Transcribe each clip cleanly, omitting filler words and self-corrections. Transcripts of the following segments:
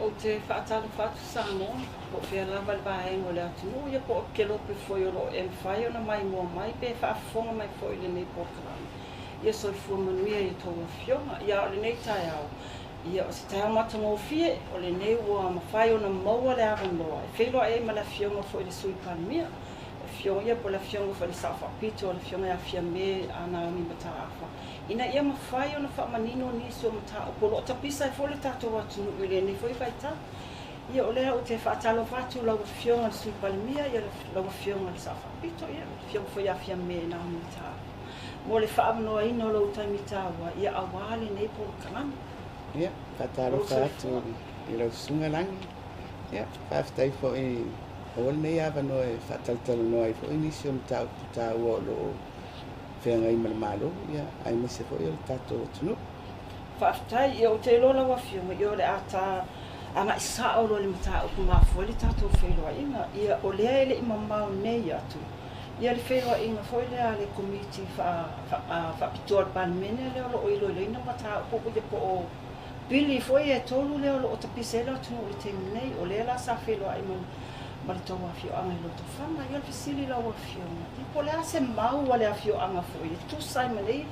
Ou te faatalofa atu Samoa, po o fea lava le vaega o le atunuu, ia po o kelope foi o lo o e mafai ona maimoa mai pe faafofoga mai foi i lenei polokalame. Ia soifua manuia i a outou afioga. Ia, a o lenei taeao, ia o se taeao matagofie, o lenei ua mafai ona maua le avanoa e feiloai ai ma le Afioga foi i le Sui Palemia, le Afioga, ia po o le Afioga foi i le Sao Faapito, le Afioga ia Fiame Naomi Mataafa, ina ia mafai ona faamanino nisi o mataupu o lo o tapisa ai foi le tatou atunuu i lenei foi vaitau. Ia, o lea ou te faatalofa atu lau Afioga i le Sui Palemia, ia lau Afioga i le Sao Faapito, ia le Afioga foi ia Fiame Naomi Mataafa, mo le faaavanoaina o lou taimi taua, ia aua lenei polokalame. Ia, faatalofa atu i lau Susuga Lagi. Ia, faafetai foi maua lenei avanoa e faatalatalanoa ai foi nisi o mataupu taua o lo o feagai ma le Malo, ia, aemaise foi o le tatou atunuu. Faafetai. Ia, ou te iloa lau Afioga, ia o le a ta agai sao loa i le mataupu mafua ai le tatou feiloaiga. Ia, o lea e le i mamao nei atu, ia le feiloaiga foi lea a le Komiti Faapitoa a le Palemene lea o lo o iloiloina mataupu ia po o pili foi e tolu lea o lo o tapisa ai le atunuu i le taimi nei. O lea la sa feiloai ma le tou afioaga i Lotofaga. Ia, o le fesili i lau Afioga, ia po o le a se mau a le afioaga foi e tusa ai ma nei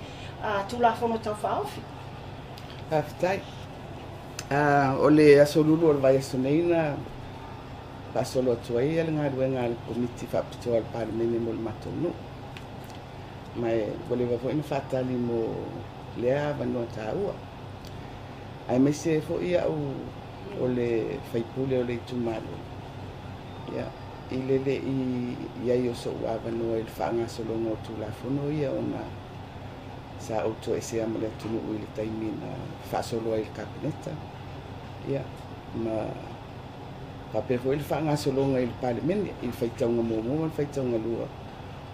Tulafono Tau Faaofi? Faafetai. O le aso Lulu o le vaiaso nei na faasolo atu ai le galuega a le Komiti Faapitoa a le Palemene mo le matou nuu. Ma e ua leva foi ona faatali mo lea avanoa taua. Aemaise foi au o le faipule o le itumalo, ia, i le le i i ai o so'u avanoa i le faagasologa o Tulafono ia ona sa ou toesea ma le atunuu i le taimi na faasolo ai i le Kapeneta, ia, ma faapea foi le faagasologa i le Palemene i le faitauga muamua ma le faitauga lua,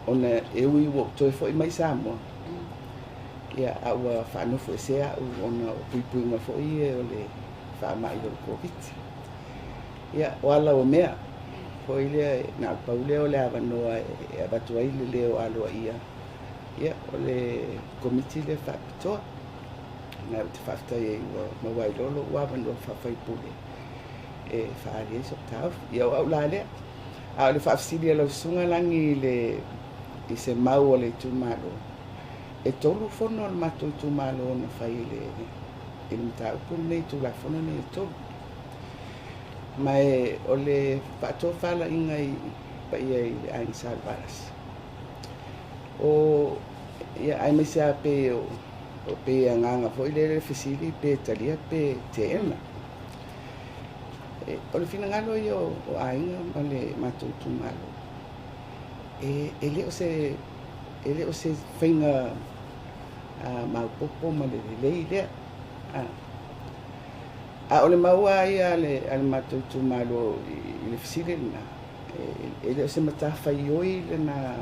ona e ui ua ou toe foi mai Samoa, ia, a ua faanofoesea au ona o puipuiga foi ia o le faamai o le Koviti. Ia, o ala o mea foi lea, na o le pau lea o le avanoa e avatu ai le leo aloaia, ia, o le Komiti lea Faapitoa. Na ou te faafetai ai ua maua ai loa lou avanoa faafaipule e faaali ai so'u taofi. Ia, o au la lea. A o le faafesili a lau Susuga Lagi i le i se mau a le itumalo, e tolu fono a le matou itumalo na fai i le i le mataupu lenei, Tulafono nei e tolu. Ma e o le faatofalaiga i paia i le Aiga Salevalasi. O ia, aemaise lava pe o pei e agaga foi lea le fesili pe talia pe teena. O le finagalo ia o aiga ma le matou itumalo, e le o se faiga maopoopo ma le lelei lea. A o le mau lava ia a le matou itumalo i le fesili lena, e le o se matafaioi lena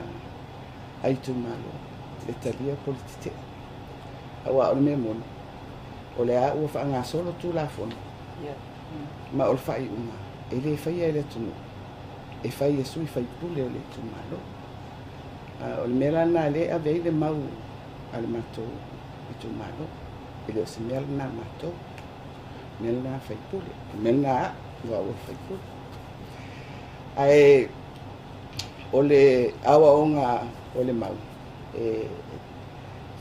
a itumalo le talia po o le tetee. Aua o le mea moni, o lea ua faagasolo Tulafono, ma o le faaiuga e le faia e le atunuu, e fai e sui faipule o le itumalo. O le mea la lena lea e ave ai le mau a le matou itumalo. E le o se mea lena a matou, mea lena a faipule, o mea lena a au, aua ua faipule. Ae o le aoaoga o le mau, e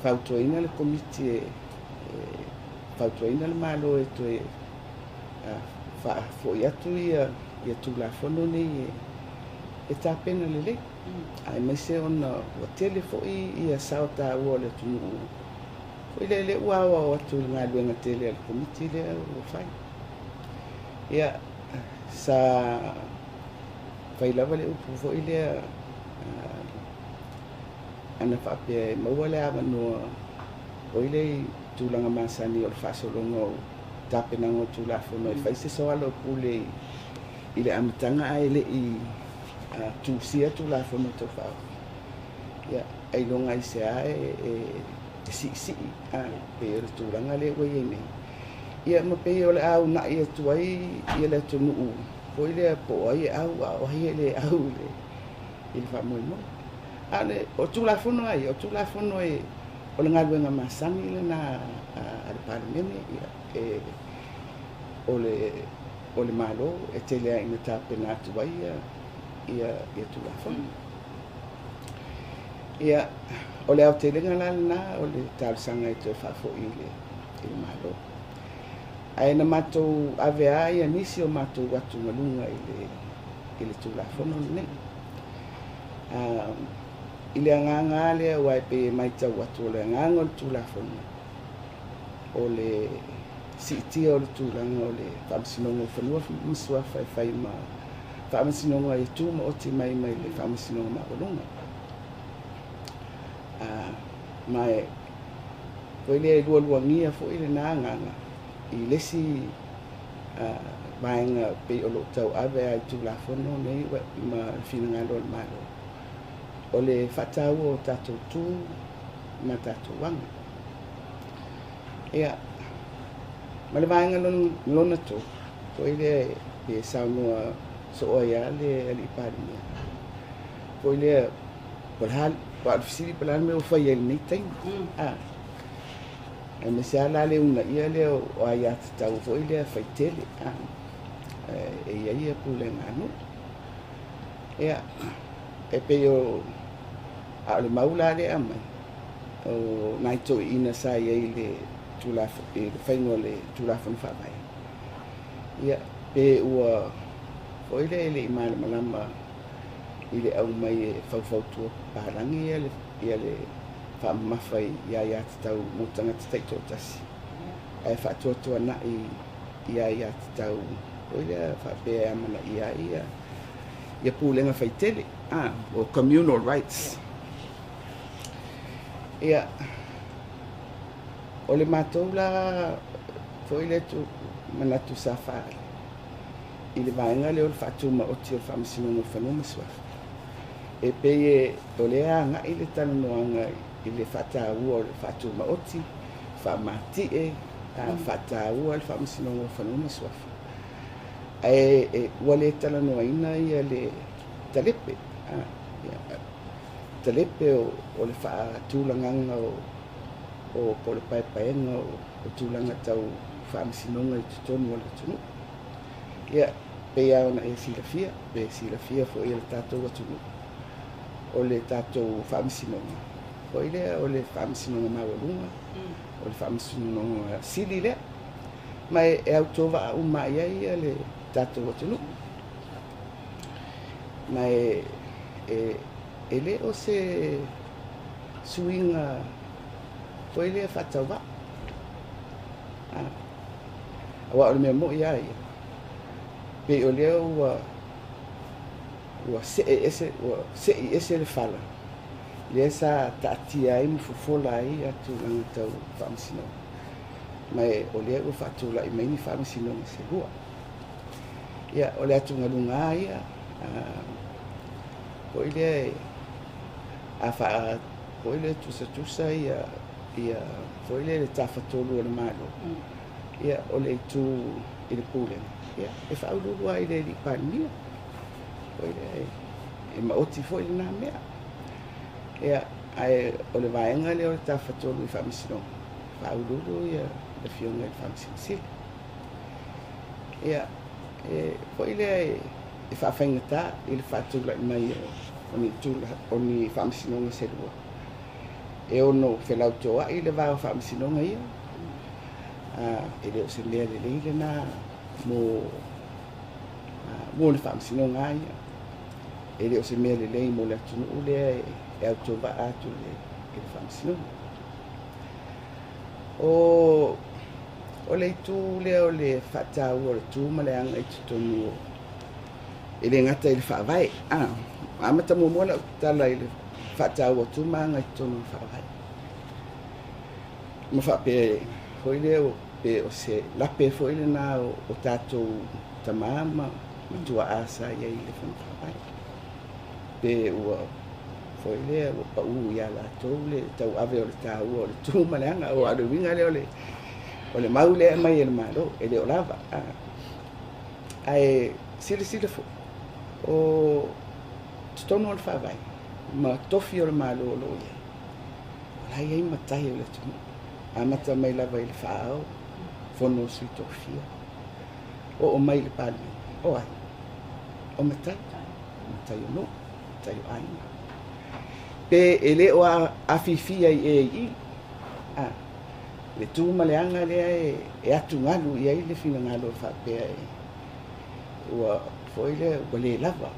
fautuaina le Komiti e fautuaina le Malo e toe faafoi atu ia Tulafono nei e tapena lelei, aemaise ona ua tele foi ia sao taua o le atunuu foi lea lea ua aoao atu i le galuega tele a le Komiti lea ua fai. Ia, sa fai lava le upu foi lea ana faapea e maua le avanoa foi lea i tulaga masani o le faasologa o tapenaga o Tulafono e fai se soalaupule i le amataga ae le i tusia Tulafono Tau Faaofi. Ia, ailoga i se a e siisii pei o le tulaga lea ua i ai nei. Ia, ma pei o le a uunai atu ai ia le atunuu foi lea po o ai e au a o ai e le au i le faamoemoe. A o Tulafono lava ia, o Tulafono e o le galuega masani lena a le Palemene. Ia, o le o le Malo e tele lava ina tapena atu ai ia Tulafono. Ia, o le aotelega la lena o le talosaga e toe faafoi i le Malo. Ae na matou ave lava ia nisi o matou atugaluga i le Tulafono lenei. I le agaga lava lea aua e pei e matau atu o le agaga o le Tulafono, o le siitia o le tulaga o le Faamasinoga o Fanua ma Suafa e fai ma Faamasinoga e tumaoti mai mai le Faamasinoga Maualuga. Ma e foi lea e lualuagia foi lena agaga i le isi vaega pei o loo tauave lava i Tulafono nei ma le finagalo o le Malo, o le faataua o tatou tu ma tatou aga. Ia, ma le vaega lona tolu, foi lea e saunoa soo ai lava le Alii Palemia, foi lea, po o le a, aua o le fesili po o le a le mea ua fai ai i lenei taimi. Aemaise lava la le uunaia lea o aiatatau foi lea faitele, e i ai pulega a nuu. Ia, e pei o, a o le mau la lea e aumai, o nai toeaiina sa i ai i le i le faiga o le Tulafono Faavae, ia, pe ua foi lea e le i malamalama i le aumai e faufautua papalagi ia le faamamafa i aiatatau mo tagata taitoatasi, ae faatuatuanai i aiatatau foi lea faapea e amanaia ai ia pulega faitele, o communal rights. Ia, o le matou la foi lea manatu sa faaali i le vaega lea o le faatumaoti o le Faamasinoga o Fanua ma Suafa, e pei o lea agai le talanoaga i le faataua o le faatumaoti, faamatie, faataua le Faamasinoga o Fanua ma Suafa, ae ua le talanoaina ia le talepe, talepe o le faatulagaga o po o le paepaega o tulaga tau faamasinoga i totonu o le atunuu. Ia, pei lava ona e silafia, pe silafia foi e le tatou atunuu, o le tatou faamasinoga foi lea o le Faamasinoga Maualuga, o le Faamasinoga Sili lea, ma e autovaa uma i ai le tatou atunuu. Ma e le o se suiga foi lea faatauvaa. Aua o le mea moi lava ia, pei o lea ua sei ese le fala, lea sa taatia ai ma fofola ai ia tulaga tau faamasinoga. Ma o lea ua faatulai mai ni faamasinoga se lua. Ia, o le atugaluga lava ia, foi lea a faa, foi lea tusatusa ia foi lea le tafatolu o le Malo, ia, o le itu i le pulega, ia, e faauluulu lava i le Alii Palemia, foi lea e maoti foi lena mea. Ia, ae o le vaega lea o le tafatolu i faamasinoga, faauluulu ia le Afioga i le Faamasino Sili. Ia, e foi lea e faafaigata i le faatulai mai o ni faamasinoga se lua, e ono felautoai le va o faamasinoga ia, e le o se mea lelei lena mo le faamasinoga ia. E le o se mea lelei mo le atunuu lea e autovaa atu i le faamasinoga. O le itu lea o le faataua o le tu ma le aga i totonu o e le gata i le faavae. Amata muamua lau tala i le faataua o tu ma aga i totonu o le faavae. Ma faapea foi lea pe o se lape foi lena o tatou tamā ma tuaa sa i ai i le fono faavae. Pe ua foi lea ua pau ia latou le tauave o le taua o le tu ma le aga. O le uiga lea o le mau lea e aumai e le Malo, e le o lava. Ae silasila foi, o totonu o le faavae ma tofi o le Malo o lo o i ai, o la e i ai matai o le atunuu. Amata mai lava i le faaao, fono o sui tofia, oo mai i le Palemene? O ai? O matai. O matai o nuu, matai o aiga. Pe e le o afifi ai ea i i, a, le tu ma le aga lea e atugalu i ai le finagalo e faapea e ua foi lea ua le lava.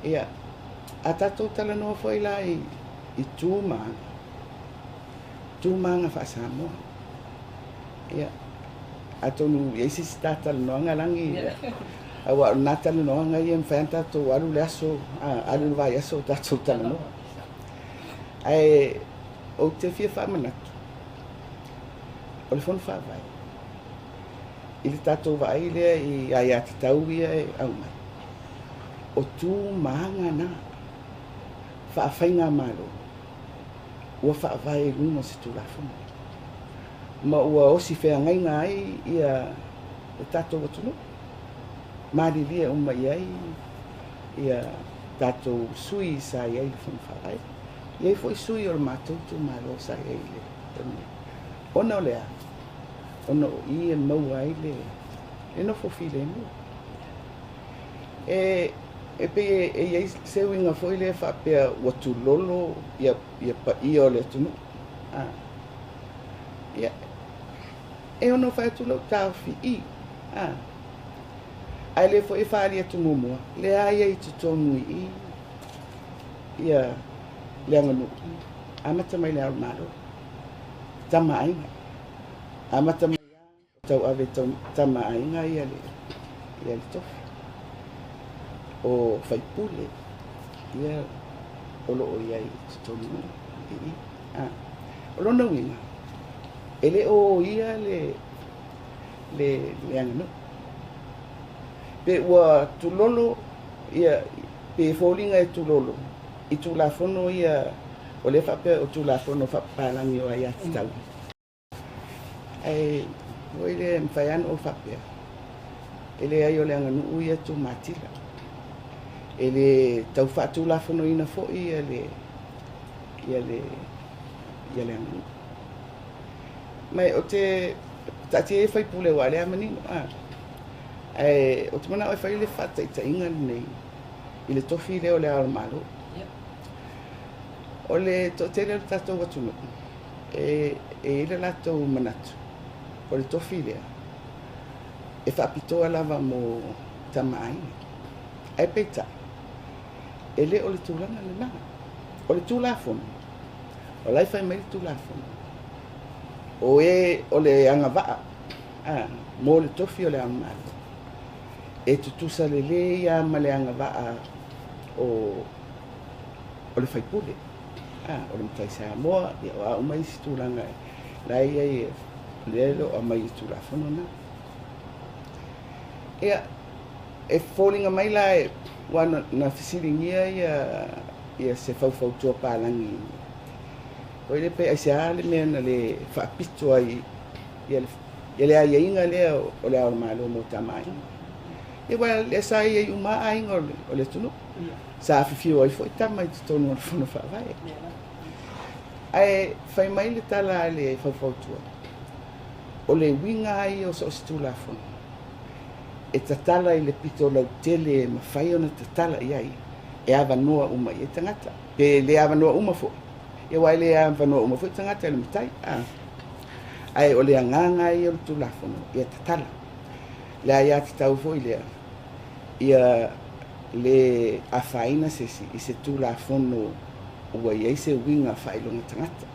Ia, a tatou talanoa foi la i tu ma aga, tu ma aga faa-Samoa. Ia, atonu i ai se isi ta talanoaga Lagi, aua o lena talanoaga ia e mafai lava ona tatou alu le aso, alu le vaiaso o tatou talanoa. Ae ou te fia faamanatu, o le Fono Faavae, i le tatou vaai lea i aiatatau ia e aumai, o tu ma aga na faafaigamalo ua faavae i luga o se Tulafono ma ua osi feagaiga ai ia le tatou atunuu, malilie uma i ai ia tatou sui sa i ai i le Fono Faavae. E i ai foi sui o le matou itumalo sa i ai i le taimi nei. Ona o le a? Ona o i e maua ai le nofo filemu. E pei e i ai se uiga foi lea faapea ua tulolo ia paia o le atunuu. Ia, e ono fai atu lau taofi i, ae le foi e faali atu muamua, leai ai i totonu i i ia le aganuu. Amata mai le Ao o le Malo, Tama a Aiga. Amata mai lava o tauave Tama a Aiga ia le tofi. O faipule ia o lo o i ai i totonu i i. O lona uiga, e le o ia le aganuu. Pe ua tulolo ia, pe foliga e tulolo i Tulafono ia, o lea faapea o Tulafono faapapalagi o aiatatau. Ae foi lea e mafai lava ona ou faapea, e leai o le aganuu ia tumatila. E le tau faatulafonoina foi ia le aganuu. Ma ou te taatia ia faipule aua o lea lava e manino. Ae ou te manao e fai le faataitaiga lenei i le tofi lea o le Ao o le Malo. O le toatele o le tatou atunuu, e i ai le latou manatu, o le tofi lea, e faapitoa lava mo tama aiga. Ae peitai, e le o le tulaga lena. O le Tulafono, o la e fai mai le Tulafono, o e o le agavaa mo le tofi o le Ao o le Malo, e tutusa lelei lava ma le agavaa o le faipule, o le matai Samoa, ia o a uma isi tulaga la e i ai, lea e le o aumai i le Tulafono lena. Ia, e foliga mai la, aua na fesiligia ia se faufautua palagi, foi lea pe aisea le mea na le faapito ai ia le aiaiga lea o le Ao o le Malo mo Tama Aiga. Ia aua lea sa i ai uma lava aiga o le atunuu. Sa afifio ai foi tama i totonu o le Fono Faavae. Ae fai mai le tala a le faufautua, o le uiga lava ia o so o se Tulafono, e tatala i le pito lautele e mafai ona tatala i ai, e avanoa uma i ai tagata. Pe le avanoa uma foi, ia aua e le avanoa uma foi tagata i le matai. Ae o le agaga ia o le Tulafono, ia tatala. Le aiatatau foi lea, ia le afaina se isi i se Tulafono ua i ai se uiga faailoga tagata.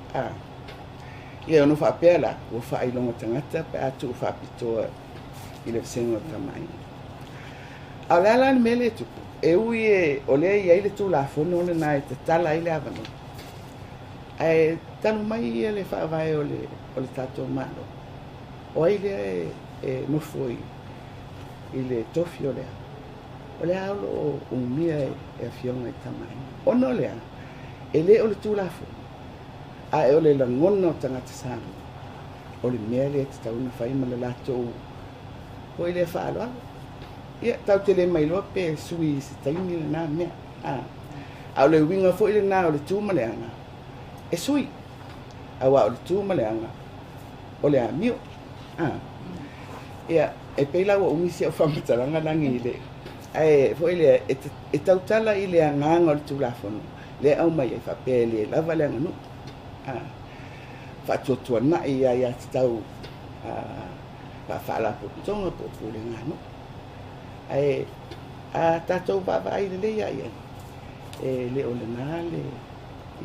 Ia ono faapea la, ua faailoga tagata pe a tuu faapitoa i le vasega o Tama Aiga. A o le a la le mea lea e tupu? E ui e o lea e i ai le Tulafono lena e tatala ai le avanoa, ae talu mai ia le faavae o le tatou Malo, o ai lea e nofo i le tofi o le a? O le a o lo o umia e Afioga i Tama Aiga. Ona o le a? E le o le Tulafono, ae o le lagona o tagata Samoa, o le mea lea e tatau ona fai ma le latou foi lea faaaloalo. Ia, tatou te le mailoa pe sui i se taimi lena mea. A o le uiga foi lena o le tu ma le aga, e sui. Aua o le tu ma le aga, o le amio. Ia, E pei la ua umi si au faamatalaga lagi i le ae foi lea e tautala i le agaga o le Tulafono lea e aumai ai faapea e le lava le aganuu faatuatuanai i aiatatau faa-faalapotopotoga po o pulega a nuu. Ae a tatou vaavaai lelei lava i ai, e le o lena le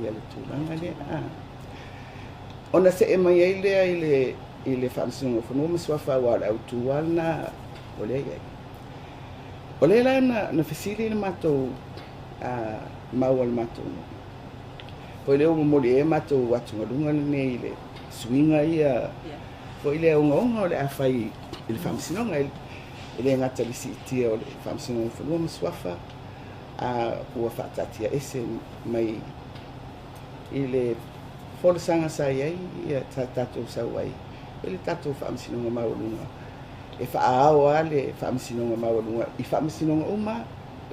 ia le tulaga lea. Ona see mai ai lea i le Faamasinoga o Fanua ma Suafa aua o le autu lava lena o lea e i ai. O lea la na fesili le matou mau a le matou nuu, foi lea ua momoli i ai matou atugaluga lenei i le suiga ia foi lea ogaoga o le a fai i le Faamasinoga, e le gata i le siitia o le Faamasinoga o Fanua ma Suafa, a ua faataatia ese mai i le folasaga sa i ai ia sa tatou sau ai i le tatou Faamasinoga Maualuga e faaao lava le Faamasinoga Maualuga i faamasinoga uma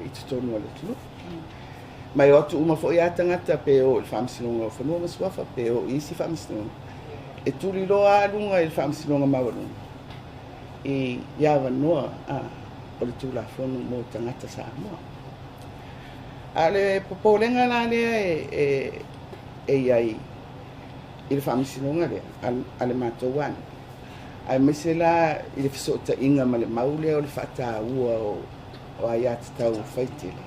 i totonu o le atunuu. Ma e o atu uma foi lava tagata pe o i le Faamasinoga o Fanua ma Suafa pe o i isi faamasinoga, e tuliloa lava luga i le Faamasinoga Maualuga i avanoa o le Tulafono mo tagata Samoa. A o le popolega la lea e i ai i le faamasinoga lea a le matou nuu, aemaise la i le fesootaiga ma le mau lea o le faataua o aiatatau faitele,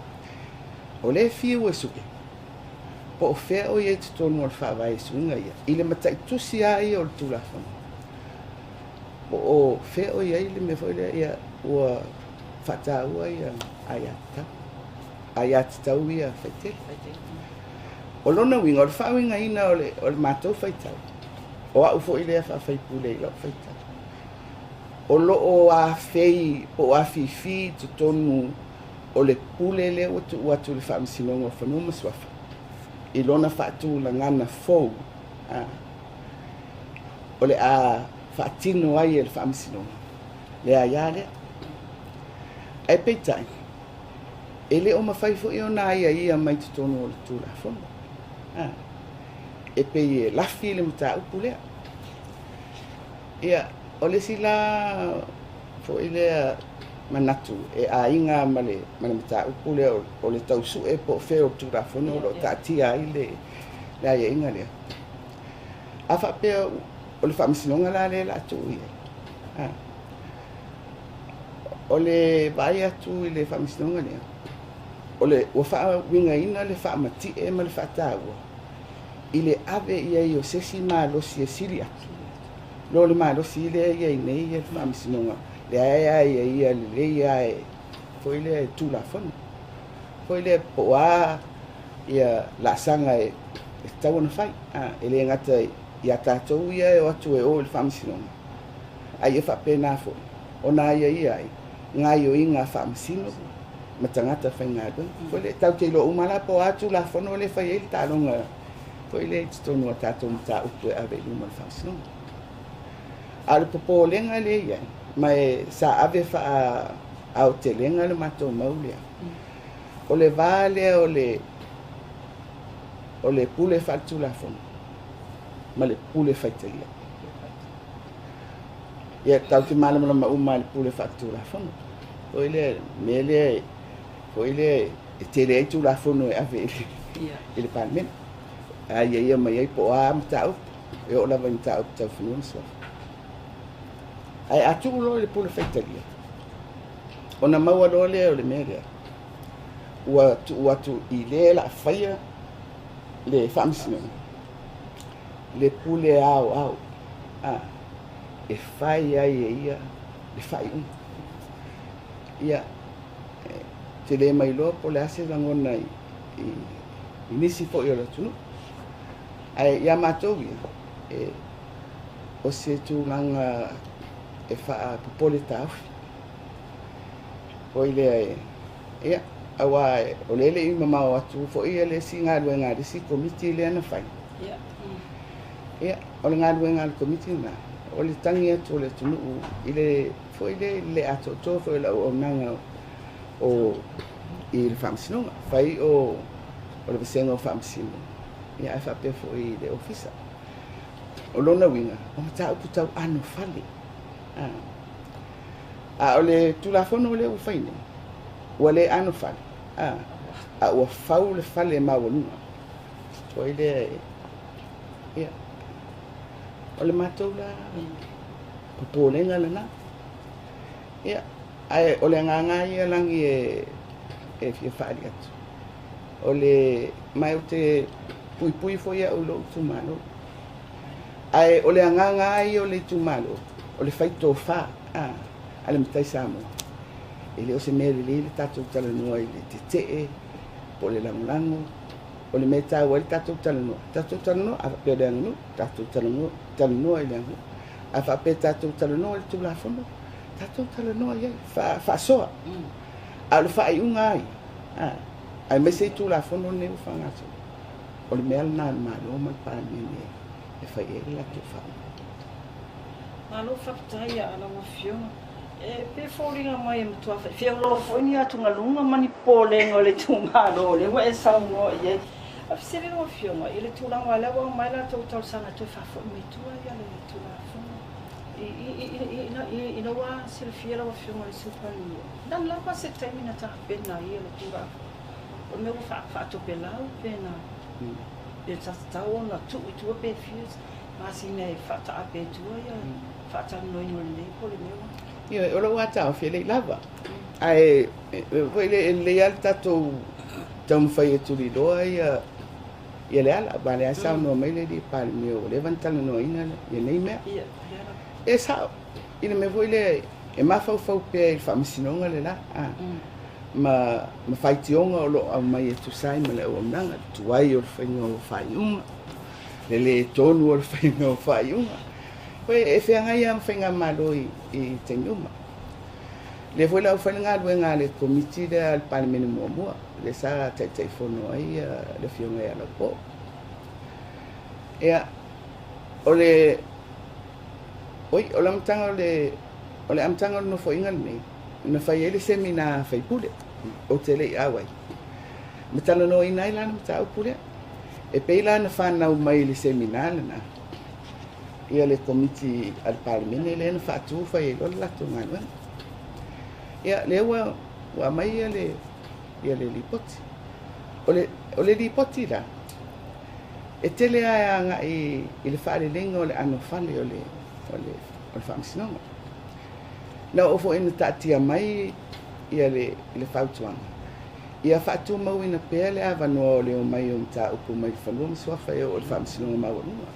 o lea e fiu e sue po o fea o i ai totonu o le faavae i suiga ia, i le mataitusi lava ia o le Tulafono, po o fea o i ai le mea foi lea ia ua faataua ia aiatatau, aiatatau ia faitele. O lona uiga, o le faauigaina o le matou faitau, o au foi lea faafaipule i lau faitau, o lo o afei po o afifi i totonu o le pule lea ua tuu atu i le Faamasinoga o Fanua ma Suafa i lona faatulagana fou o le a faatino ai e le Faamasinoga le aia lea. Ae peitai, e le o mafai foi ona aiaia mai totonu o le Tulafono. E pei e lafi le mataupu lea. Ia, o le isi la foi lea manatu e aiga ma le mataupu lea o le tausue po o fea o le Tulafono o lo o taatia ai le aiaiga lea. A faapea o le Faamasinoga la lea o le a tuu i ai, o le vaai atu i le Faamasinoga lea, o le ua faauigaina le faamatie ma le faataua i le ave i ai o se isi malosi e sili atu lo le malosi lea e i ai nei le Faamasinoga lea e aiaia lelei lava e foi lea e Tulafono foi lea po o a ia laasaga e tatau ona fai. E le gata ia tatou ia e o atu e o i le Faamasinoga, a ia faapena foi ona aiaia ai gaoioiga a faamasino ma tagata faigaluega. Foi lea, tatou te iloa uma la po o a Tulafono lea e fai ai le taaloga foi lea i totonu o tatou mataupu e ave i luma o le Faamasinoga. A o le popolega lea e i ai, ma e sa ave faaaotelega le matou mau lea, o le va lea o le pule faaletulafono ma le pule faitalia. Ia, tatou te malamalama uma i le pule faaletulafono. Foi lea, mea lea, foi lea e tele ai Tulafono e ave i le Palemene. Aiaia mai ai po o a mataupu, e oo lava i mataupu tau fanua ma suafa. Ae a tuu loa i le pule faitalia, ona maua loa lea o le mea lea, ua tuu atu i le la faia le faamasinoga, le pule aoao e fai ai e ia le faaiuga. Ia, te le mailoa po o le a se lagona i nisi foi o le atunuu. Ae ia matou ia, o se tulaga e faapopole taofi. Foi lea, ia, aua o lea e le i mamao atu foi le isi galuega a le isi komiti lea na fai. Ia, o le galuega a le komiti lena, o le tagi atu o le atunuu i le foi lea i le atoatoa foi o le auaunaga o i le Faamasinoga, fai o le vasega o Faamasino, ia ae faapea foi i le Ofisa. O lona uiga, o mataupu tau anofale. A o le Tulafono lea ua fai nei, ua le anofale, a ua fau le fale maualuga. Foi lea e, ia, o le matou la popolega lena. Ia, ae o le agaga ia lagi e fia faaali atu. O le ma ou te puipui foi au i lou itumalo. Ae o le agaga ia o le itumalo, o le faitofa a le matai Samoa. E le o se mea lelei le tatou talanoa i le tetee po o le lagolago. O le mea taua ai le tatou talanoa. Tatou talanoa a faapea o le aganuu, tatou talanoa, talanoa i le aganuu. A faapea tatou talanoa i le Tulafono, tatou talanoa i ai, faasoa. A o le faaiuga ai, aemaise i Tulafono nei ua faagasolo, o le mea lena a le Malo ma le Palemene e fai ai le latou faaiuga. Malo faafetai a lau Afioga. E pei e foliga mai e matua feoloolo foi ni atugaluga ma ni popolega o le itumalo lea ua e saunoa i ai. A fesili lau Afioga i le tulaga lea ua aumai latou talosaga e toe faafoi mai tua ia le Tulafono. Ina ua silafia lau Afioga i le Sui Palemia, na lava se taimi na tapena ai le Tulafono. O le mea ua faatopelau pe na pe sa tatau ona tuu i tua pe fia masina e faataape i tua ia faatalanoaina o lenei po o le mea ua. Ia, o lou taofi e le i lava. Ae foi le e lelei lava le tatou taumafai e tuliloa ia ia le ala, aua o lea saunoa mai le alii Palemia ua leva ona talanoaina ia nei mea. Ia, E sao, i le mea foi lea e mafaufau pea i le faamasinoga le la, ma faitioga o lo o aumai e tusa ai ma le auaunaga, le tuai o le faiga o faaiuga, le le tonu o le faiga o faaiuga. E feagai lava ma faigamalo i taimi uma. Lea foi la ua fai le galuega a le Komiti lea a le Palemene muamua, lea sa Taitaifono ai le Afioga ia Laupoo. Ia, o le oi, o le amataga o le o le amataga o le nofoaiga lenei, na fai ai le semina faipule, ou te le i auai. Ma talanoaina ai la le mataupu lea. E pei la na fanau mai i le semina lena, ia le Komiti a le Palemene lea na faatu fai ai loa le latou galuega. Ia, lea ua aumai ia le lipoti. O le lipoti la, e tele lava agai i le faaleleiga o le anofale o le Faamasinoga. Na oo foi ina taatia mai ia le fautuaga, ia faatumauina pea le avanoa o le omai o mataupu mai le Fanua ma Suafa e oo i le Faamasinoga Maualuga,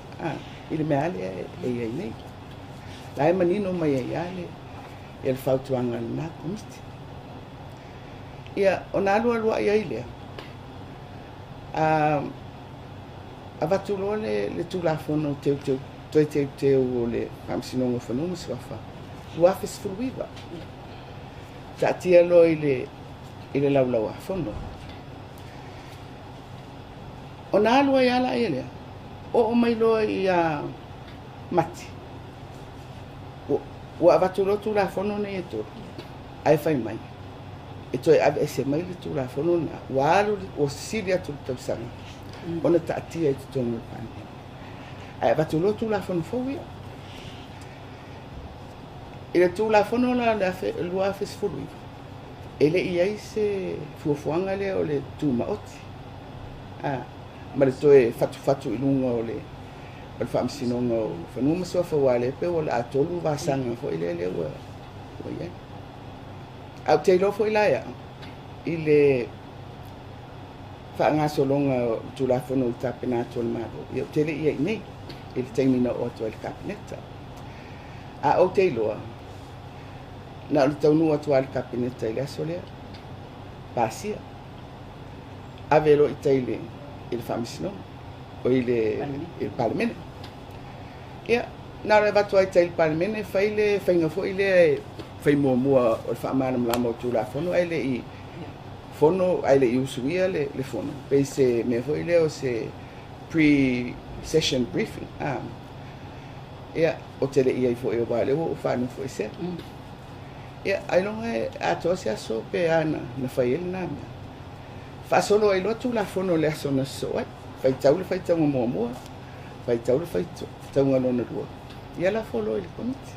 i le mea lea e i ai nei. La e manino mai ai lava le fautuaga a lena Komiti. Ia, ona alualuai ai lea, avatu loa le Tulafono toe teuteu o le Faamasinoga o Fanua ma Suafa 2019. Taatia loa i le Laulau-a-Fono. Ona alu ai lava lea, oo mai loa ia Mati, ua avatu loa Tulafono nei e tolu, ae fai mai, e toe aveese mai le Tulafono lena, ua alu, ua sili atu le tausaga, ona taatia i totonu o le Palemene. Ae avatu loa Tulafono fou ia. I le Tulafono la o le 2019, e le i ai se fuafuaga lea o le tumaoti, ma le toe fatufatu i luga o le Faamasinoga o Fanua ma Suafa, aua lea pei ua le atolu vasaga foi lea ua i ai. Ae ou te iloa foi la ia, i le faagasologa o le Tulafono i le tapena atu o le Malo, ia ou te le i ai nei i le taimi na oo atu ai i le Kapeneta. A ou te iloa, na o le taunuu atu lava le Kapeneta i le aso lea, pasia, ave loa i tai i le Faamasinoga, o i le Palemene. Ia, na o le avatu ai i tai i le Palemene, fai le faiga foi lea e fai muamua o le faamalamalama o Tulafono, ae le i fono, ae le i usuia le fono. Pei se mea foi lea o se pre-session briefing. Ia, o te le i ai foi o aua lea ua ou faanofo esea. Ia, ailoga e atoa se aso pe a na fai ai lena mea. Faasolo ai loa Tulafono le aso na sosoo ai. Faitau le faitauga muamua, faitau le faitauga lona lua. Ia lafo loa i le Komiti.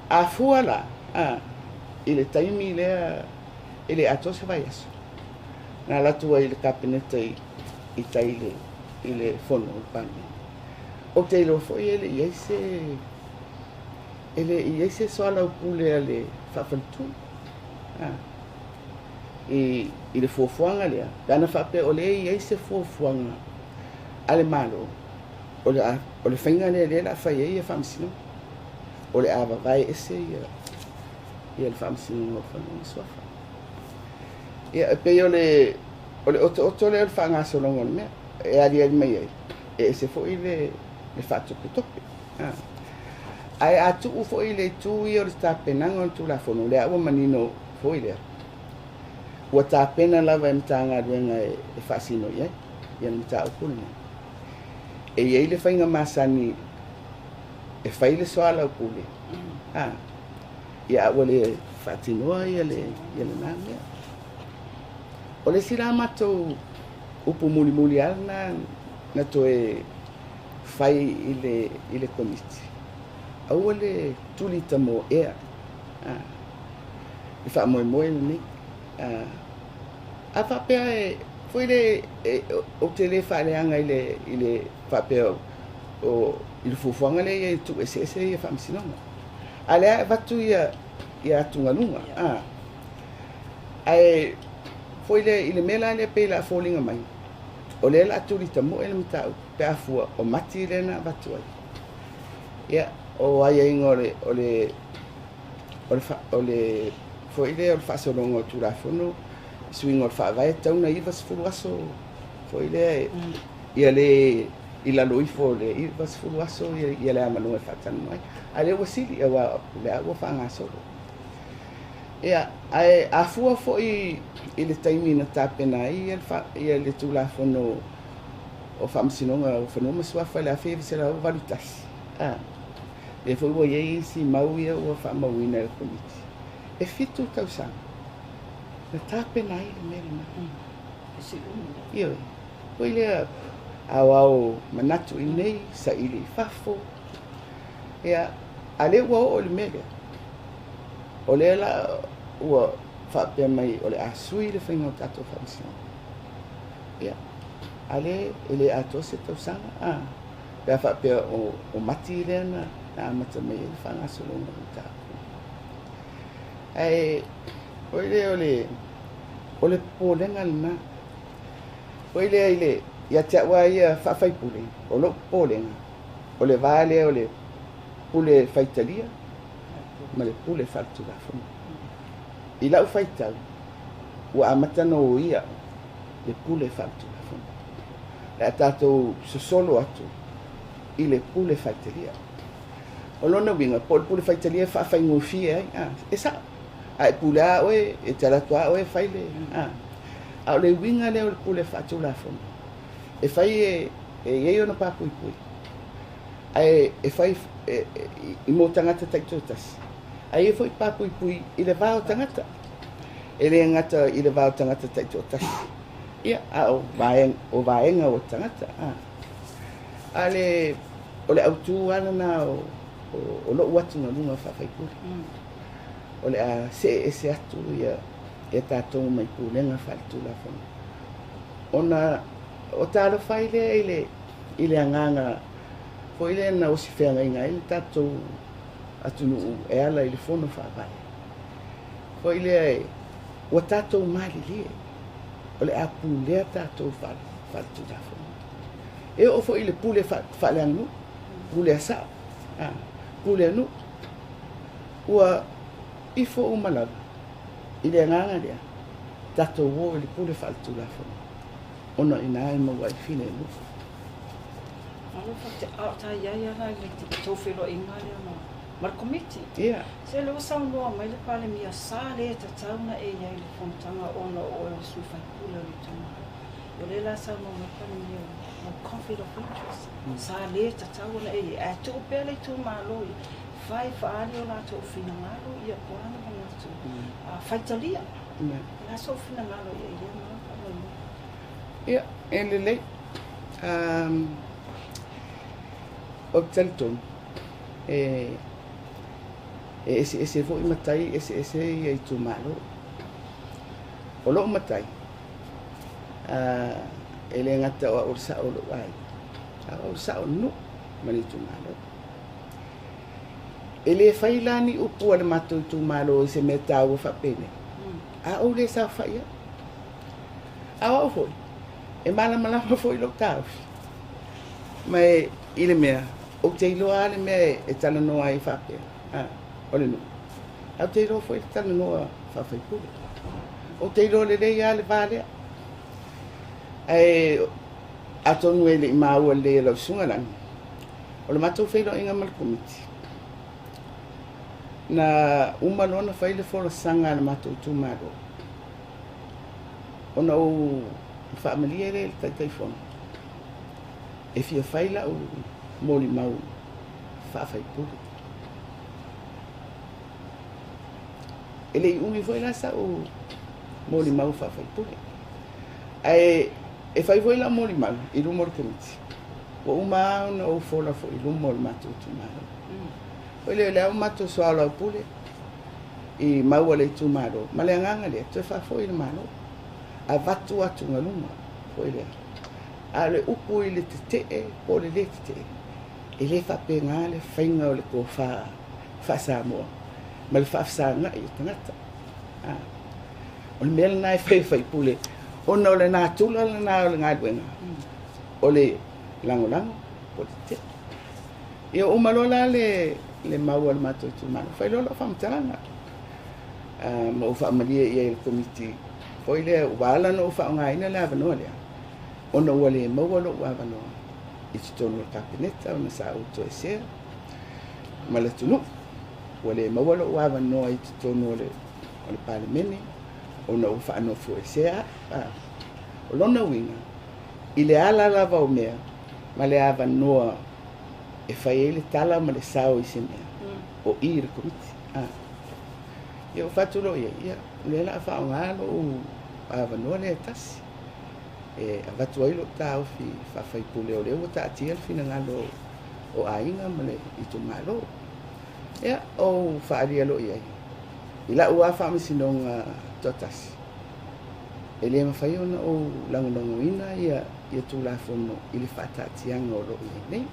A fua la, A i le taimi lea e le atoa se vaiaso na alu atu ai i le Kapeneta i tai i le fono o le Palemene. Ou te iloa foi e le i ai se e le i ai se soalaupule a le faafaletui i le fuafuaga lea, pe ana faapea o lea e i ai se fuafuaga a le Malo, o le faiga lea lea o le a fai ai faamasinoga, o le a vavae ese ia le Faamasinoga o Fanua ma Suafa. Ia, e pei o le otooto lea o le faagasologa o le mea e aliali mai ai, e ese foi le faatopetope. Ae a tuu foi le itu ia o le tapenaga o le Tulafono, lea ua manino foi lea, ua tapena lava e Matagaluega e faasino i ai ia le mataupu lenei. E i ai le faiga masani e fai le soalaupule, ia a ua le faatinoa ia lena mea. O le isi la matou upu mulimuli lava lena na toe fai i le Komiti, aua le tuli tamoea le faamoemoe lenei. A faapea foi le ou te le faaleaga i le faapea o i le fuafuaga lea e tuueseese ia faamasinoga. A lea e avatu ia atugaluga. Ae foi le i le mea la lea pei la foliga mai, o lea la tuli tamoe le mataupu pe a fua o mati lea na avatu ai. Ia, o aiaiga o le foi lea o le faasologa o Tulafono, suiga o le faavae tau na 90 aso foi lea ia le i lalo ifo o le 90 aso ia le avanoa e faatalanoa ai. A lea ua sili aua o lea ua faagasolo. Ia, ae afua foi i le taimi na tapena ai ia le Tulafono o Faamasinoga o Fanua ma Suafa i le 1981. Lea foi ua i ai isi mau ia ua faamauina e le Komiti. E 7 tausaga na tapena ai le mea lena. Ioe, foi lea aoao manatu i nei, saili i fafo. Ia, a lea ua oo i le mea lea, o lea la ua faapea mai o le a sui le faiga o tatou faamasinoga. Ia, a lea e le atoa se tausaga, pe a faapea o mati lea na amata mai ai le faagasologa o le mataupu. Ae, foi lea o le popolega lena. Foi lea i le, ia te au lava ia faafaipule, o lou popolega, o le va lea o le pule faitalia ma le pule faaletulafono. I lau faitau, ua amata na oia le pule faaletulafono. Le a tatou sosolo atu i le pule faitalia. O lona uiga, po o le pule faitalia e faafaigofie ai, e sao. A e pule a oe, e te alu atu a oe fai le... A o le uiga lea o le pule faatulafono, e fai e i ai ona papuipui, ae e fai i mo tagata taitoatasi, ae ia foi papuipui i le va o tagata. E le gata i le va o tagata taitoatasi, ia, a o vaega o tagata. A le, o le autu lava lena o lou atugaluga faafaipule. O le a see ese atu ia tatou mai pulega faaletulafono. Ona o talofa ai lea i le agaga foi lea na osifeagaiga ai le tatou atunuu e ala i le fono faavae. Foi lea ua tatou malilie, o le a pulea tatou faaletulafono. E oo foi i le pule faaleaganuu, pule a sao, pule a nuu. Ua ifo uma lava i le agaga lea, tatou o i le pule faaletulafono, ona ina e maua ai filemu. Alofa te a o tai ai ala i le tou feloaiga lea ma le Komiti. Ia. Se lea ua saunoa mai le Palemia sa le tatau na e i ai i le fonotaga ona o oe o le sui faipule o le itumalo. O lea la saunoa mai le Palemia no conflict of interest. Sa le tatau ona e i ai. Ae tuu pea le itumalo ia fai faali o latou finagalo ia po o le a le manatu faitalia. O le a sou finagalo ia i lea mau faamoemoe? Ia, e lelei. Ou te talitonu, E eseese foi matai, eseese ia itumalo. O lou matai, e le gata o au o le sao o lou aiga, a o au o le sao o le nuu ma le itumalo. E le fai la ni upu a le matou itumalo i se mea taua faapenei, a ou le saofai ai. A o au foi, e malamalama foi lou taofi. Ma e i le mea, ou te iloa lava le mea e talanoa ai faapea, o le nuu. Ae ou te iloa foi le talanoa faa-faipule. Ou te iloa lelei lava le va lea. Ae atonu e le i maua lelei e lau Susuga Lagi, o le matou feiloaiga ma le Komiti, na uma loa ona fai le folasaga a le matou itumalo, ona ou faamalie lea i le Taitaifono, e fia fai lau molimau faafaipule. E le i umi foi la sau molimau faafaipule. Ae e fai foi lau molimau i luma o le Komiti, ua uma lava ona ou fola foi i luma o le matou itumalo. Foi lea, o lea ua matou soalaupule i mau a le itumalo, ma le agaga lea, toe faafoi i le Malo, avatu atugaluga foi lea. A o le upu i le tetee po o le lē tetee, e le faapena le faiga o le tofa faa-Samoa ma le faafesagai o tagata. O le mea lena e fai e faipule, ona o le natura lena o le galuega, o le lagolago po o le tetee. Ia uma loa la le mau a le matou itumalo, fai loa lau faamatalaga, ma ou faamalie i ai i le Komiti foi lea, ua ala ona ou faaaogaina le avanoa lea, ona ua le maua lou avanoa i totonu o le Kapeneta ona sa ou toesea ma le atunuu. Ua le maua lou avanoa i totonu o le Palemene ona ua faanofoesea au. O lona uiga, i le ala lava o mea ma le avanoa e fai ai le tala ma le sao i se mea, o i le Komiti. Ia ua faatulou i ai, ia, o lea o le a faaaoga lou avanoa lea e tasi, e avatu ai lou taofi faafaipule, o lea ua taatia le finagalo o aiga ma le itumalo. Ia, ou faaalia loa i ai, i lau lava faamasinoga toatasi, e le mafai ona ou lagolagoina ia Tulafono i le faataatiaga o lo o i ai nei.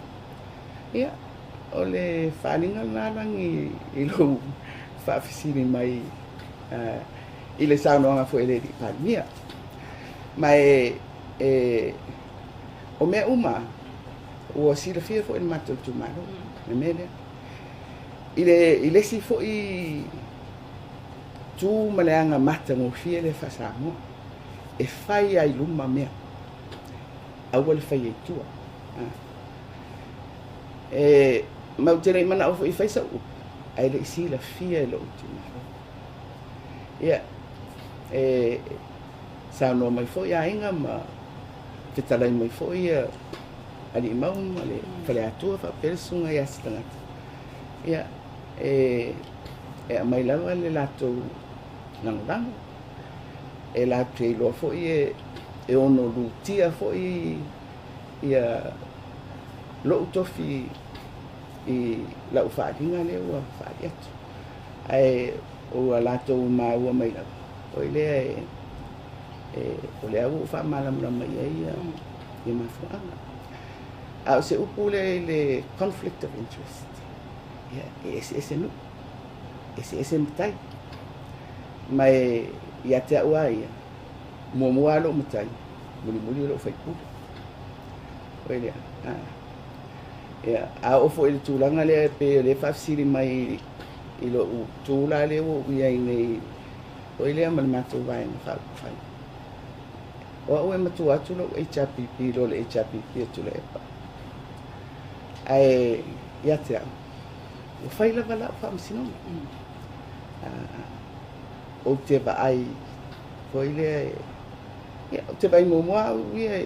Ia, o le faaaliga lena Lagi i lou faafesili mai i le saunoaga foi a le alii Palemia. Ma o mea uma ua silafia foi e le matou itumalo le mea lea. I le isi foi tu ma le aga matagofie lea faa-Samoa, e fai lava i luma mea, aua le faia i tua. E ma ou te le i manao foi e fai sau upu, ae le i silafia e lou itumalo. Ia, e saunoa mai foi aiga ma fetalai mai foi ia Alii Mau ma le Faleatua faapea le susuga ia Setagata. Ia, e aumai lava le latou lagolago. E latou te iloa foi e ono lutia foi ia lou tofi i lau faaaliga lea ua faaali atu. Ae ua latou maua mai lava, oi lea o lea ua ou faamalamalama i ai ia mafuaaga. A o se upu lea i le conflict of interest, ia, e eseese nuu, eseese matai. Ma e ia te au lava ia, muamua lava lou matai, mulimuli lou faipule. Oi lea, ia, a oo foi i le tulaga lea pei o lea e faafesili mai i lou tu la lea ua ou i ai nei, oi lea ma le matou vaega faaupufai. O au e matua atu lou HRPP i lo le HRPP a Tuilaepa. Ae ia te au, ua fai lava lau faamasinoga. Ou te vaai foi lea, ia, ou te vaai muamua au ia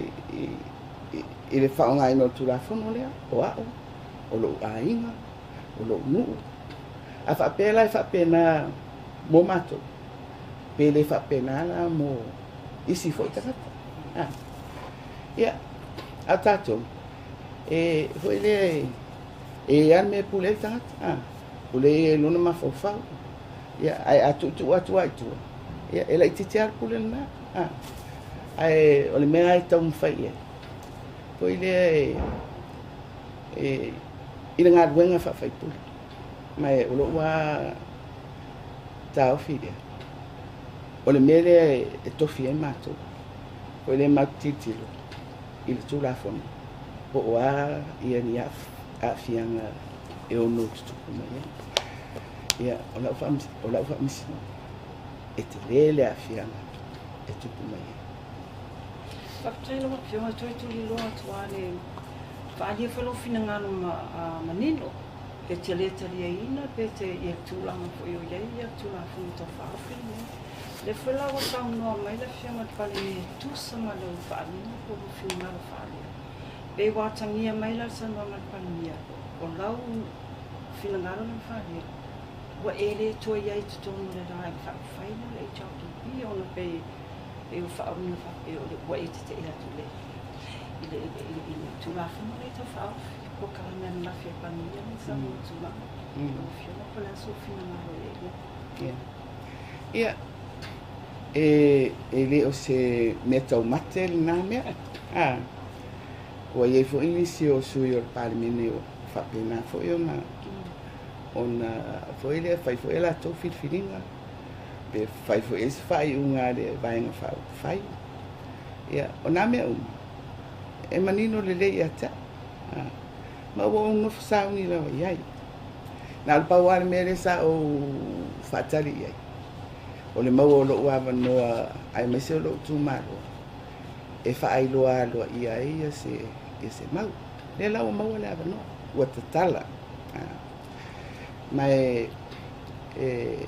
i le faaaogaina o le Tulafono lea, o au, o lou aiga, o lou nuu. A faapea la e faapena mo matou, pe le faapena la mo isi foi tagata. Ia, a o tatou, e foi lea, e i ai lava le mea e pule ai le tagata. pule ia i lona mafaufau. Ia, ae a tuutuu atu lava i tua, ia, e laitiiti lava le pule lena. A, ae o le mea lava e taumafai i ai, foi lea e, e, i le galuega faa-faipule. Ma e o lou lava taofi lea, o le mea lea e tofi ai matou, foi lea matou te tilotilo i le Tulafono, po o a ia ni aafiaga e ono tutupu mai ai. Ia, o lau faamasinoga, e tele le aafiaga e tupu mai ai. Faafetai lau Afioga, toe tuliloa atu lava le faaalia foi lou finagalo manino e te le taliaina pe te ia tulaga foi o i ai ia Tulafono Tau Faaofi lenei. O lea foi la ua saunoa mai le Afioga i le Palemia e tusa ma lau faaaliga po o lou finagalo faaalia. Pei ua atagia mai la le saunoaga a le Palemia, o lau finagalo lea ua faaalia, ua e le toe i ai i totonu o le Vaega Faaupufai lea o le HRPP ona pei pei ua faauiga faapea o le ua e tetee atu i le i le i le Tulafono lea Tau Faaofi, polokalame ananafi a le Palemia lea sa tulaga. Lau Afioga po o le a sou finagalo i ai lea? Ia, e le o se mea taumate lena mea. A, ua i ai foi nisi o sui o le Palemene ua faapena foi ona ona foi lea fai foi e latou filifiliga pe fai foi e se faaiuga a le Vaega Faaupufai. Ia, o nā mea uma, e manino lelei ia te au. Ma ua ou nofo sauni lava i ai. Na o le pau lava le mea lea sa ou faatali i ai, o le maua o lou avanoa aemaise o lou itumalo e faailoa aloaia ai ia se, ia se mau. Lea la ua maua le avanoa, ua tatala. Ma e, e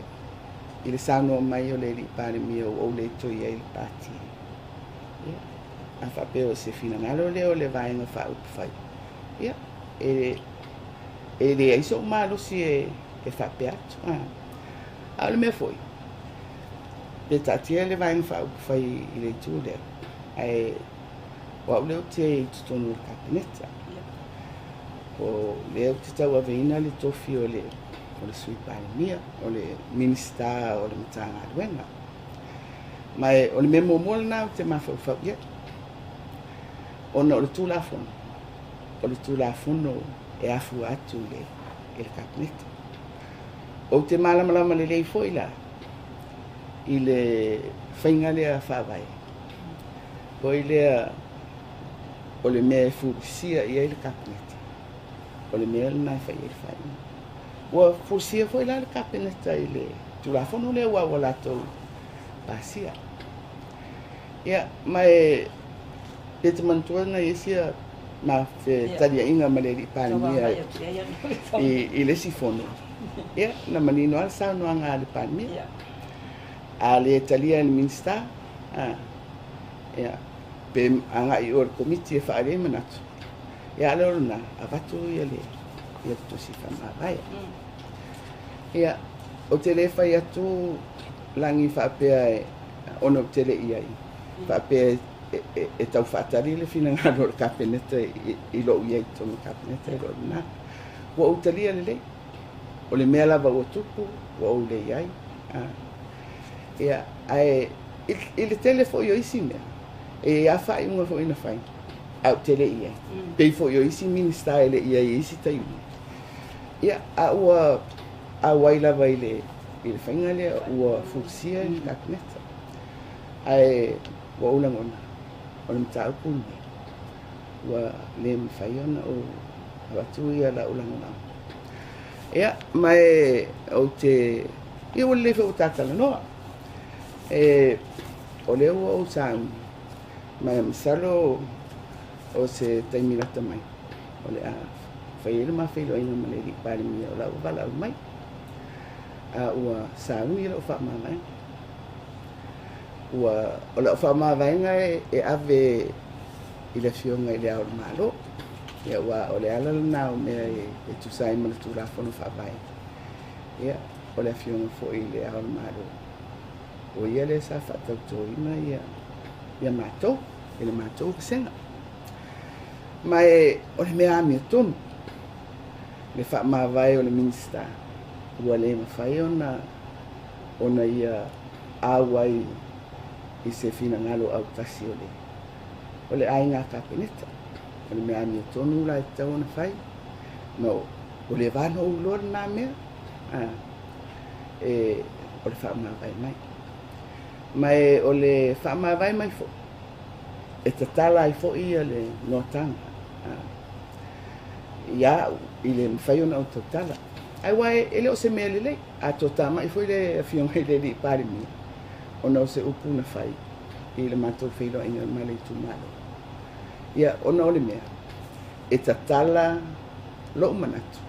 i le saunoa mai o le alii Palemia ua ou le toe i ai i le pati. Ia, a faapea o se finagalo lea o le Vaega Faaupufai, ia, e, e leai so'u malosi e, e faapea atu. A, a o le mea foi, pe taatia le Vaega Faaupufai i le itu lea, ae o au lea ou te i totonu o le Kapeneta. O lea ou te tauaveina le tofi o le, o le Sui Palemia, o le Minisita o le Matagaluega. Ma e, o le mea muamua lena ou te mafaufau i ai, ona o le Tulafono, o le Tulafono e afua atu i le, i le Kapeneta. Ou te malamalama lelei foi la i le faiga lea faavae, foi lea o le mea e fulisia i ai le Kapeneta, o le mea lena e fai ai le faaiuga. Ua fulisia foi la le Kapeneta i le Tulafono lea ua ua latou pasia. Ia, ma e pe te manatua na i ai sia ma fetaliaiga ma le alii Palemia i le isi fono. Ia, na manino lava le saunoaga a le Palemia. A le talia e le Minisita, a, ia, pe agai i o i le Komiti e faaali ai manatu, ia a le o lena, avatu ia le, ia le tusi faamavae. Ia, ou te le fai atu lagi faapea e, ona ou te le i ai, faapea e, e, e tau faatali le finagalo o le Kapeneta i, i lou i ai i totonu o le Kapeneta e le o lena. Ua ou talia lelei. O le mea lava ua tupu, ua ou le i ai. A. Ia, ae i, i le tele foi o isi mea, e i ai faaiuga foi na fai, ae ou te le i ai. Pei foi o isi Minisita e le i ai i isi taimi. Ia, a ua auai lava i le, i le faiga lea ua fulisia i le Kapeneta. Ae ua ou lagona, o le mataupu lenei, ua le mafai ona ou avatu ia lau lagolago. Ia, ma e ou te, ia ua lelei foi ua ta talanoa. E, o lea ua ou sauni, ma e masalo o se taimi lata mai, o le a fai ai le ma feiloaiga ma le alii Palemia o la ua valaau mai. A ua sauni lau faamavaega. Ua, o lau faamavaega e, e ave i le Afioga i Le Ao o le Malo. Ia, aua o le ala lena o mea e, e tusa ai ma le Tulafono Faavae. Ia, o le Afioga foi i Le Ao o le Malo, o ia lea sa faatautoina ia, ia matou, i le matou vasega. Ma e, o le mea amiotonu, le faamavae o le Minisita Ua le mafai ona ona ia auai i se finagalo autasi o le o le aiga Kapeneta. O le mea amiotonu la e tatau ona fai, ma ua leva ona ou iloa lena mea, e o le faamavae mai. Ma e o le faamavae mai foi, e tatala ai foi le noataga ia au i le mafai ona ou tautala. Ae ua e le o se mea lelei, a toatamai foi le afioga i le alii Palemia, ona o se upu na fai i le matou feiloaiga ma le itumalo. Ia, ona o le mea, e tatala lou manatu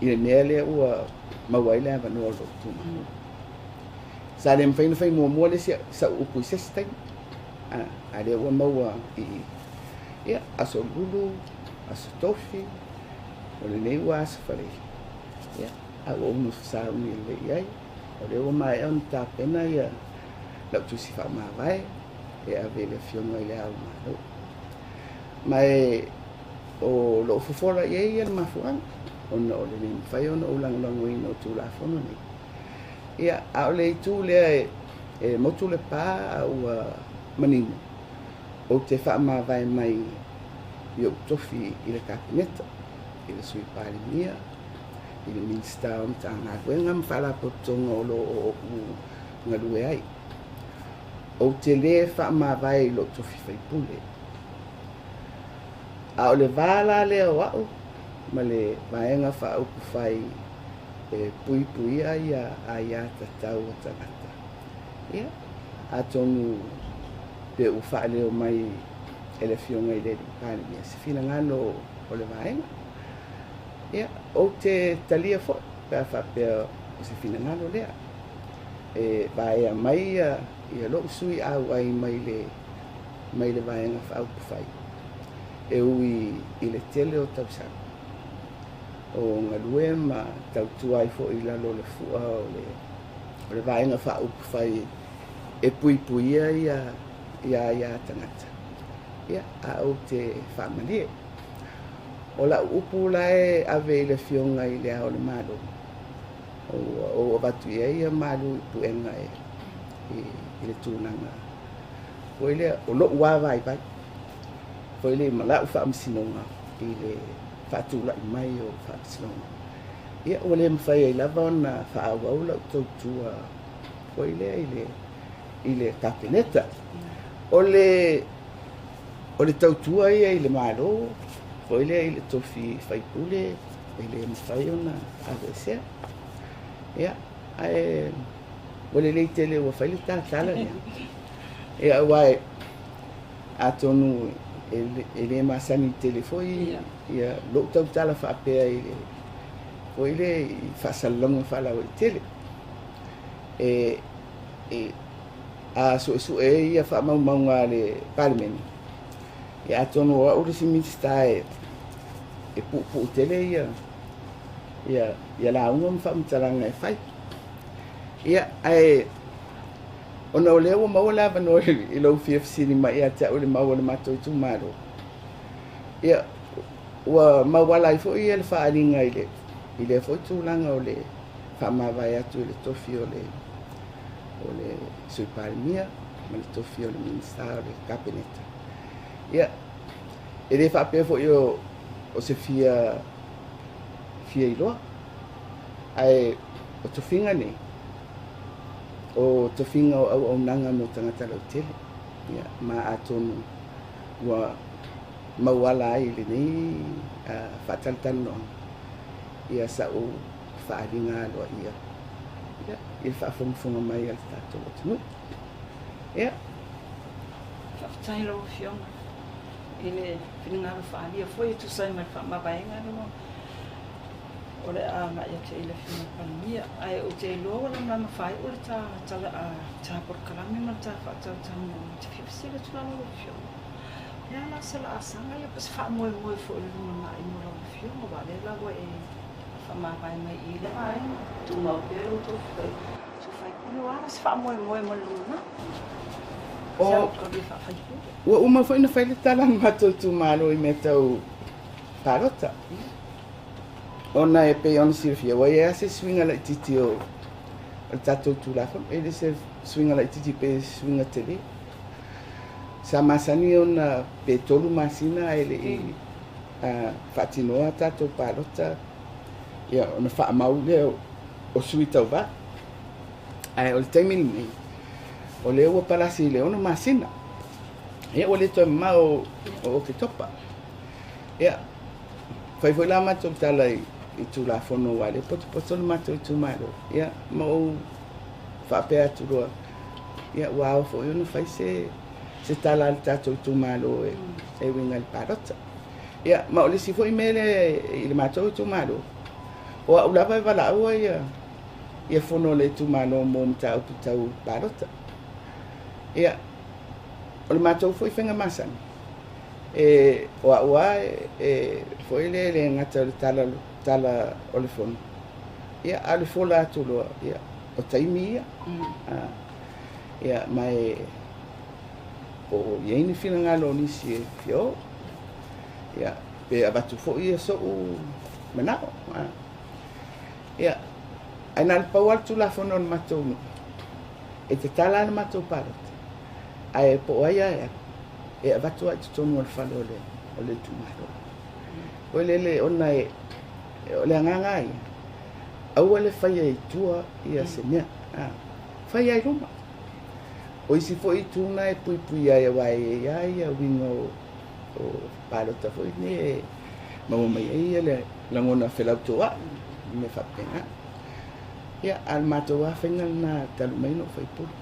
i le mea lea ua maua ai le avanoa o lou itumalo. Sa le mafai ona fai muamua le isi sau upu i se isi taimi, a lea ua maua i i. Ia, Aso Lulu, Aso Tofi, o lenei ua Aso Faraile. Ia, a ua ou nofo sauni lelei i ai. O lea ua maea ona tapena ia lau tusi faamavae e ave i le Afioga i le Ao o le Malo. Ma e o loo fofola i ai le mafuaaga ona o le le mafai ona ou lagolagoina o Tulafono nei. Ia, a o le itu lea e motu le pa a ua manino, ou te faamavae mai i ou tofi i le Kapeneta, i le Sui Palemia, i le Minisita o Matagaluega ma Faalapotopotoga o lo o ou galue ai. Ou te lē faamavae i lou tofi faipule. A o le va la lea o au ma le Vaega Faaupufai e puipuia ia aiā tatau a tagata. Ia, atonu pe ua faaleo mai e le Afioga i le alii Palemia se finagalo o le Vaega. Ia, ou te talia foi pe a faapea o se finagalo lea e vaea mai ia lou sui auai mai le Vaega Faaupufai e ui i le tele o tausaga o galue ma tautua ai foi i lalo o le fua o le Vaega Faaupufai e puipuia ia aiā tagata. Ia, a ou te faamalie. O lau upu la e ave i le Afioga i le Ao o le Malo, ua ou avatu i ai ia malu i puega i le tulaga foi lea o lou vaivai foi lea ma lau faamasinoga i le faatulai mai o faamasinoga. Ia, ua le mafai ai lava ona faaauau lau tautua foi lea i le Kapeneta. O le tautua ia i le Malo, foi lea i le tofi faipule, e le mafai ona aveesea. Ia, ae ua lelei tele ua fai le tatala lea. Ia, aua atonu e le masani tele foi ia lou tautala faapea i le foi lea i faasalalauga faalauaitele. E a suesue ia faamaumauga a le Palemene, ia atonu o au le isi Minisita e puupuu tele ia lauga ma faamatalaga e fai. Ia, ae ona o lea ua maua le avanoa i lou fia fesili mai ia te au i le mau o le matou itumalo, ia, ua mauala ai foi le faaaliga i lea foi tulaga o le faamavae atu i le tofi o le Sui Palemia ma le tofi o le Minisita o le Kapeneta. Ia, e le faapea foi o se fia iloa, ae o tofiga nei, o tofiga o auaunaga mo tagata lautele. Ia, ma atonu ua mauala ai i lenei faatalatalanoaga ia sau faaaliga aloaia i le faafogafoga mai a le tatou atunuu. Ia. Faafetai lau Afioga i le finagalo faaalia foi e tusa ai ma le faamavaega lea o le a agai atu i le Afioga i le Palemia. Ae ou te iloa ua lamalama faaiu le ta polokalame ma le ta faatalatalanoaga. Ou te fia fesili atu la lau Afioga, o le a la se laasaga ia po o se faamoemoe foi i le lumanai mo lau Afioga, aua o lea la ua e faamavae mai i le vaega, tumau pea lou faipule, o a la se faamoemoe mo le lumanai? Ua uma foi ona fai le tala a le matou itumalo i mea tau palota. Ona e pei ona silafia, ua i ai lava se suiga laitiiti o le tatou Tulafono, e le se suiga laitiiti pe se suiga tele. Sa masani ona pe 3 masina ae le i faatinoa tatou palota, ia ona faamau lea o sui tauva. Ae o le taimi lenei, o lea ua palasi i le 6 masina. Ia ua le toe mamao o Oketopa. Ia, fai foi la matou tala i Tulafono aua o lea e potopoto le matou itumalo. Ia, ma ou faapea atu loa, ia ua ao foi ona fai se tala a le tatou itumalo e uiga i le palota. Ia, ma o le isi foi mea lea i le matou itumalo, o au lava e valaua ia fono a le itumalo mo mataupu tau palota. Ia, o le matou foi faiga masani, e o au lava e foi lea e le gata o le tala o le fono, ia, a o le fola atu loa, ia, o taimi ia. Ia, ma e po o i ai ni finagalo o nisi e fia o, ia, pe avatu foi ia so'u manao. Ia, ae na o le pau lava le Tulafono a le matou nuu, e tatala le matou palota, ae po o ai lava e alu, e avatu lava i totonu o le fale o le itumalo. Foi lele ona o le agaga lava ia, aua le faia i tua ia se mea, faia i luma. O isi foi itu na e puipui ai aua e i ai lava ia uiga o palota foi nei e maua mai ai ia le lagona felautoa'i ma mea faapena. Ia, a o le matou lava faiga lena talu mai ona ou faipule.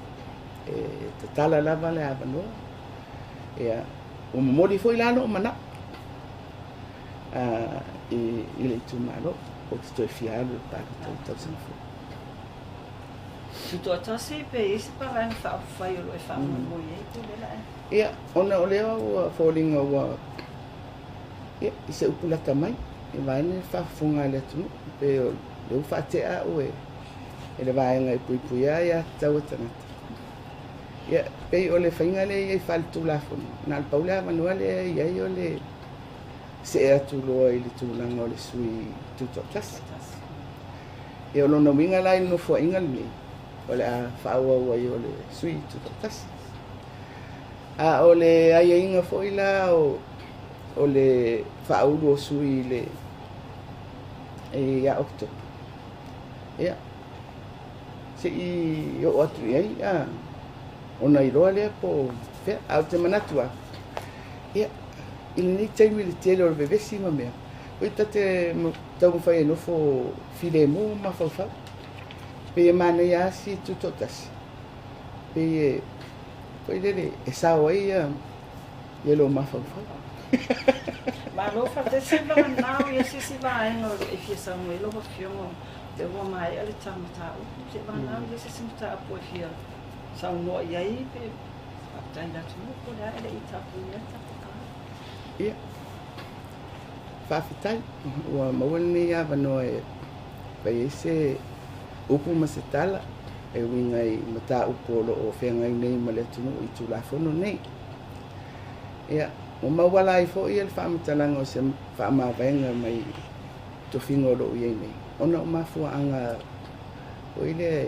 E tatala lava le avanoa. Ia, ua momoli foi la lou manao i le itumalo, ou te toe fia alu i le palota i le tausaga fou. Tutoatasi pe i ai se Vaega Faaupufai o lo o e faamoemoe i ai po o le a? Ia, ona o lea ua foliga ua, ia, i se upu lata mai, e vaeane le faafofoga a le atunuu, pe o lea ua faatea au e le vaega e puipuia ai aiatatau a tagata. Ia, pei o le faiga lea e i ai faale-Tulafono, na o le pau le avanoa lea e i ai o le see atu loa i le tulaga o le sui tutoatasi. Ia, o lona uiga la i le nofoaiga lenei, o le a faaauau ai o le sui tutoatasi. A o le aiaiga foi la o le faaulu o sui i le ia Oketopa, ia, se i oo atu i ai ona iloa lea po o fea. Ae ou te manatu lava, ia, i lenei taimi i le tele o le vevesi ma mea, oi ta te taumafai e nofo filemu ma mafaufau. Pei e manaia lava si tutoatasi, pei e, foi lele, e sao ai ia lou mafaufau. Malo faafetai. Se i vaganao ia se isi vaega o lo o e fia saunoa i ai lau Afioga o lea ua maea le ta mataupu. Se i vaganao ia se isi mataupu e fia saunoa i ai pe faafetai i le atunuu po o le a e le i tapunia le tatou tala. Ia, faafetai ua maua lenei avanoa e fai ai se upu ma se tala e uiga i mataupu o lo o feagai nei ma le atunuu i Tulafono nei. Ia, ua mauala ai foi le faamatalaga o se faamavaega mai tofiga o lo o i ai nei, ona o mafuaaga foi lea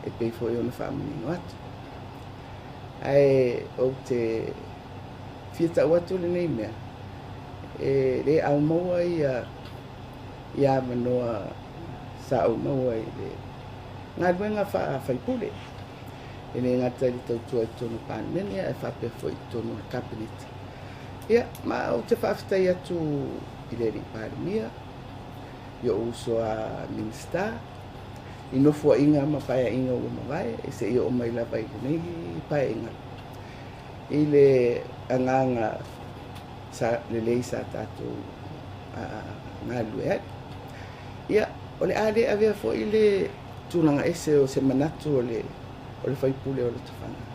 e pei foi ona faamanino atu. Ae ou te fia tau atu lenei mea, e le au maua ia avanoa sa ou maua i le galuega faafaipule, e le gata i le tautua i totonu o le Palemene ae faapea foi i totonu o le Kapeneta. Ia, ma ou te faafetai atu i le alii Palemia, i ou uso a Minisita, i nofoaiga ma paeaiga ua mavae, e se i oo mai lava i lenei paeaiga, i le agaga sa lelei sa tatou galulue ai. Ia, o le a le avea foi le tulaga ese o se manatu o le faipule o Lotofaga,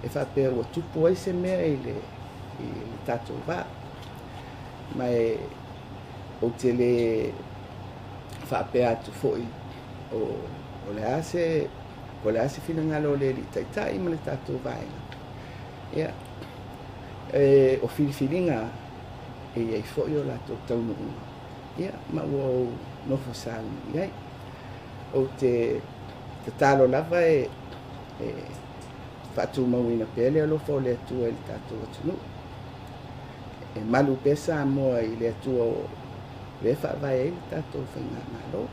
e faapea ua tupu ai se mea i le tatou va. Ma e ou te le faapea atu foi o le a se finagalo o le alii taitai ma le tatou vaega. Ia, o filifiliga e i ai foi o latou taunuuga ia, ma ua ou nofo sauni i ai. Ou te tatalo lava e faatumauina pea le alofa o le Atua i le tatou atunuu. E malu pea Samoa i le Atua o lea e faavae ai le tatou faigamalo.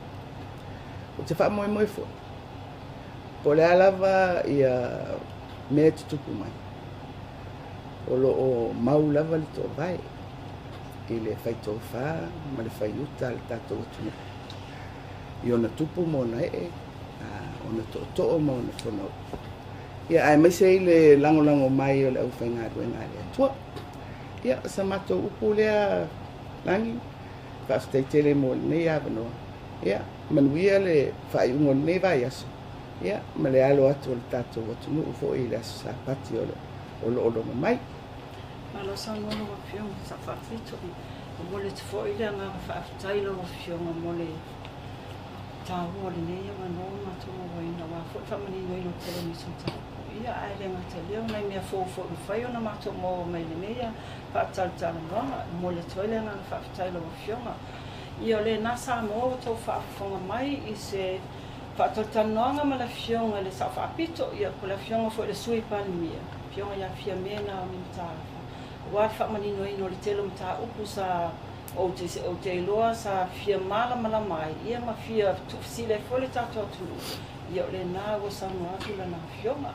Ou te faamoemoe foi, po o le a lava ia mea e tutupu mai, o lo o mau lava le toovae i le faitofa ma le faiuta a le tatou atunuu i ona tupu ma ona ee, ona tootoo ma ona fono. Ia, aemaise i le lagolago mai o le aufaigaluega a le Atua. Ia, o sa matou upu lea, Lagi, faafetai tele mo lenei avanoa. Ia, manuia le faaiuga o lenei vaiaso, ia, ma le alo atu o le tatou atunuu foi i le aso Sapati o lo o loma mai. Malo saunoa lau Afioga, Sao Faapito. Momoli atu foi le agaga faafetai i lau Afioga mo le taua o lenei avanoa ua matou mauaina aua foi le faamaninoina o le tele o nisi o mataupu. Ia, ae le gata i lea, o nai mea fou foi ua mafai ona matou maua mai i lenei faatalatalanoaga. E momoli atu ai le agaga faafetai i lau Afioga. Ia, o lena Samoa ua outou faafofoga mai i se faatalatalanoaga ma le Afioga i le Sao Faapito, ia, po o le Afioga foi i le Sui Palemia, Afioga ia Fiame Naomi Mataafa, aua le faamaninoina o le tele o mataupu sa ou te, ou te iloa sa fia malamalama ai, ia ma fia tuufesili ai foi le tatou atunuu. Ia, o lena ua saunoa atu lana Afioga.